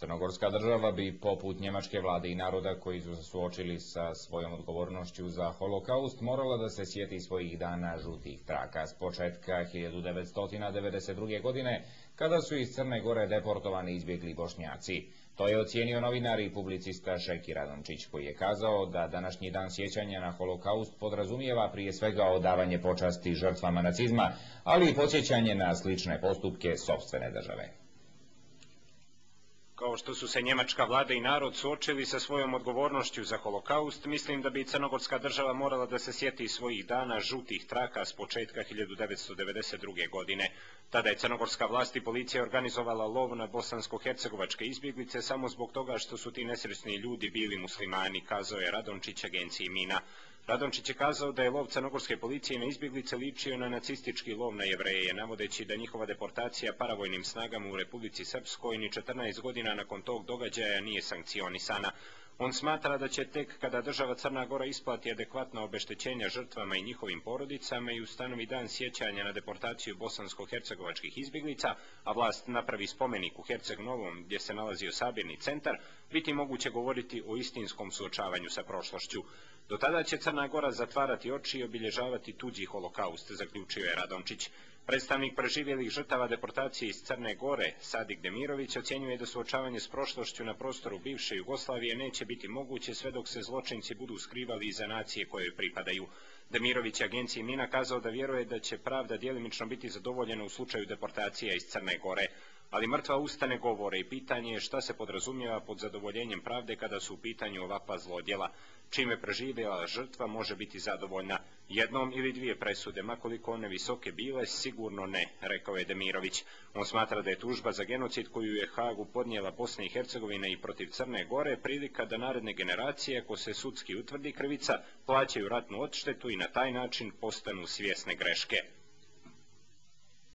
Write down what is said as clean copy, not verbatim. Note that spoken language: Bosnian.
Crnogorska država bi, poput njemačke vlade i naroda koji su se suočili sa svojom odgovornošću za holokaust, morala da se sjeti svojih dana žutih traka s početka 1992. godine, kada su iz Crne Gore deportovani izbjegli Bošnjaci. To je ocijenio novinar i publicista Šeki Radončić, koji je kazao da današnji dan sjećanja na holokaust podrazumijeva prije svega odavanje počasti žrtvama nacizma, ali i podsjećanje na slične postupke sopstvene države. Kao što su se njemačka vlada i narod suočili sa svojom odgovornošću za holokaust, mislim da bi Crnogorska država morala da se sjeti svojih dana žutih traka s početka 1992. godine. Tada je crnogorska vlast i policija organizovala lov na bosansko-hercegovačke izbjeglice samo zbog toga što su ti nesretni ljudi bili muslimani, kazao je Radončić agenciji Mina. Radončić je kazao da je lov crnogorske policije na izbjeglice ličio na nacistički lov na Jevreje, navodeći da njihova deportacija paravojnim snagama u Republici Srpskoj ni 14 godina nakon tog događaja nije sankcionisana. On smatra da će tek kada država Crna Gora isplati adekvatna obeštećenja žrtvama i njihovim porodicama i ustanovi dan sjećanja na deportaciju bosansko-hercegovačkih izbjeglica, a vlast napravi spomenik u Herceg Novom gdje se nalazio sabirni centar, biti moguće govoriti o istinskom suočavanju sa prošlošću. Do tada će Crna Gora zatvarati oči i obilježavati tuđi holokaust, zaključio je Radončić. Predstavnik preživjelih žrtava deportacije iz Crne Gore, Sadik Demirović, ocjenjuje da suočavanje s prošlošću na prostoru bivše Jugoslavije neće biti moguće sve dok se zločinci budu skrivali iza nacije kojoj pripadaju. Demirović je agenciji Mina kazao da vjeruje da će pravda djelimično biti zadovoljena u slučaju deportacija iz Crne Gore, ali mrtva usta ne govore i pitanje je šta se podrazumijeva pod zadovoljenjem pravde kada su u pitanju ovakva zlodjela. Čime preživjela žrtva može biti zadovoljna, jednom ili dvije presude, makoliko one visoke bile, sigurno ne, rekao je Demirović. On smatra da je tužba za genocid koju je Hagu podnijela Bosna i Hercegovina i protiv Crne Gore prilika da naredne generacije, ako se sudski utvrdi krivica, plaćaju ratnu odštetu i na taj način postanu svjesne greške.